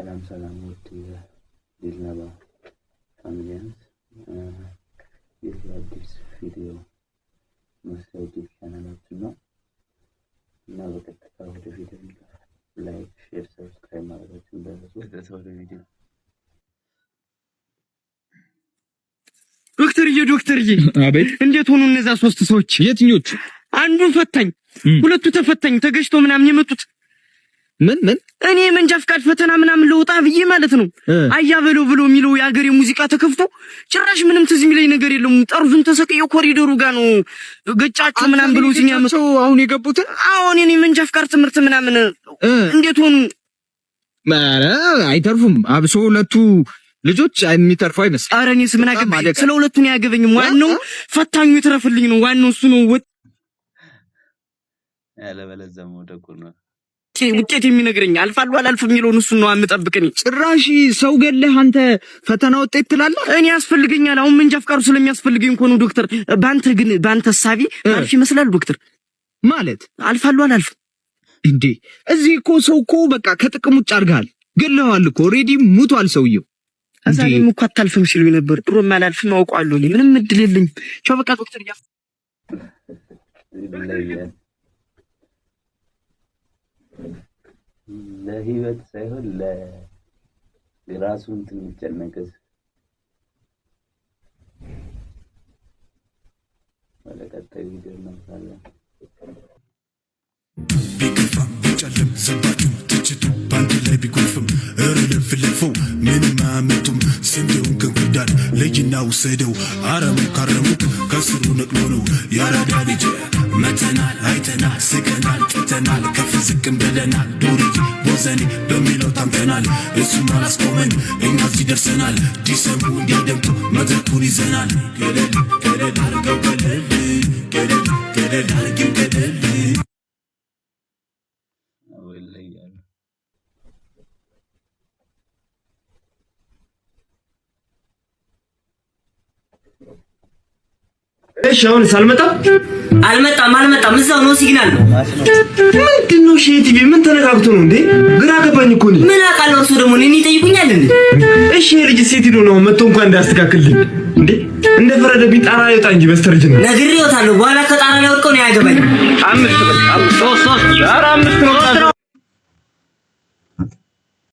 ሰላም ሰላም ውድ የዲልነባ familians፣ ይህ የአዲስ ቪዲዮ መስሪያ ዩቲዩብ ቻናላችን ነው እና በቀጥታ ወደ ቪዲዮ እንለፍ። Like፣ share፣ subscribe ማድረጋችሁን እንዳይረሱ። ቀጥታ ወደ ቪዲዮ። ዶክተርዬ፣ ዶክተርዬ! አቤት። እንዴት ሆኑ እነዛ ሶስት ሰዎች? የትኞቹ? አንዱ ፈታኝ፣ ሁለቱ ተፈታኝ ተገጭተው ምናምን የመጡት። ምን ምን? እኔ የመንጃ ፍቃድ ፈተና ምናምን ለውጣ ብዬ ማለት ነው። አያ በለው ብሎ የሚለው የአገሬ ሙዚቃ ተከፍቶ ጭራሽ ምንም ትዝ የሚለኝ ነገር የለም። ጠርዙን ተሰቅየው ኮሪደሩ ጋር ነው ገጫቸው ምናምን ብሎ ሲኛመጡ አሁን የገቡትን? አሁን እኔ የመንጃ ፍቃድ ትምህርት ምናምን እንዴት ሆኑ? ኧረ አይተርፉም። አብሶ ሁለቱ ልጆች የሚተርፉ አይመስልም። ኧረ እኔስ ምን አገባኝ? ስለ ሁለቱ ነው ያገበኝም። ዋናው ፈታኙ ይትረፍልኝ ነው። ዋናው እሱ ነው። ያለበለዚያ መውደቁ ነው። ውጤት የሚነግረኝ አልፋለሁ አላልፍም የሚለውን እሱን ነው የምጠብቅ እኔ። ጭራሽ ሰው ገለህ አንተ ፈተና ውጤት ትላለህ? እኔ ያስፈልገኛል። አሁን መንጃ ፍቃዱ ስለሚያስፈልገኝ እኮ ነው ዶክተር። በአንተ ግን በአንተ እሳቤ አልፍ ይመስላል ዶክተር? ማለት? አልፋለሁ አላልፍም? እንዴ፣ እዚህ እኮ ሰው እኮ በቃ ከጥቅም ውጭ አድርገሃል። ገለኸዋል እኮ፣ already ሙቷል ሰውየው። እዛ እኔም እኮ አታልፍም ሲሉኝ ነበር። ድሮም አላልፍም አውቀዋለሁ። እኔ ምንም እድል የለኝም። ቻው በቃ ዶክተር። ይለያል። ለህይወት ሳይሆን ለራሱ እንትን የሚጨነቅ ሰው። ወደ ቀጣዩ ቪዲዮ እናልፋለን። ቢከፋም ቢጨልም ዘባቹ ትችቱ በአንድ ላይ ቢጎርፍም እረ ለፍለፈው ምንም አያመጡም። ስንዴውን ከእንክርዳድ ለይና ውሰደው፣ አረሙ ካረሙት ከስሩ ነቅሎ ነው። ያራዳ ልጅ መተናል፣ አይተናል፣ ስቀናል፣ ጥተናል፣ ከፍ ዝቅም ብለናል። ዱርዬ ቦዘኔ በሚለው ታምተናል፣ እሱም አላስቆመን፣ እኛ እዚህ ደርሰናል። እንዲሰሙ እንዲያደምጡ መድረኩን ይዘናል። ገለል ገለል አርገው፣ ገለል ገለል ገለል አርጊው ገለል። ይለያሉ። እሺ አሁንስ አልመጣም? አልመጣም፣ አልመጣም። እዛው ነው፣ signal ነው። ምንድን ነው? እሺ ቲቪ ምን ተነካክቶ ነው እንዴ? ግራ ገባኝ እኮ እኔ። ምን አውቃለሁ? እርሱ ደግሞ እኔን ይጠይቁኛል እንዴ? እሺ ይሄ ልጅ ሴት ሄዶ ነው መጥቶ እንኳን እንዳያስተካክልልኝ እንዴ? እንደፈረደብኝ ጣራ ላይ ወጣ እንጂ በስተርጅና። ነግሬዎታለሁ። በኋላ ከጣራ ላይ ወድቀው ነው ያገባኝ። አምስት በል፣ አምስት፣ ሶስት፣ ሶስት፣ ኧረ አምስት ነው።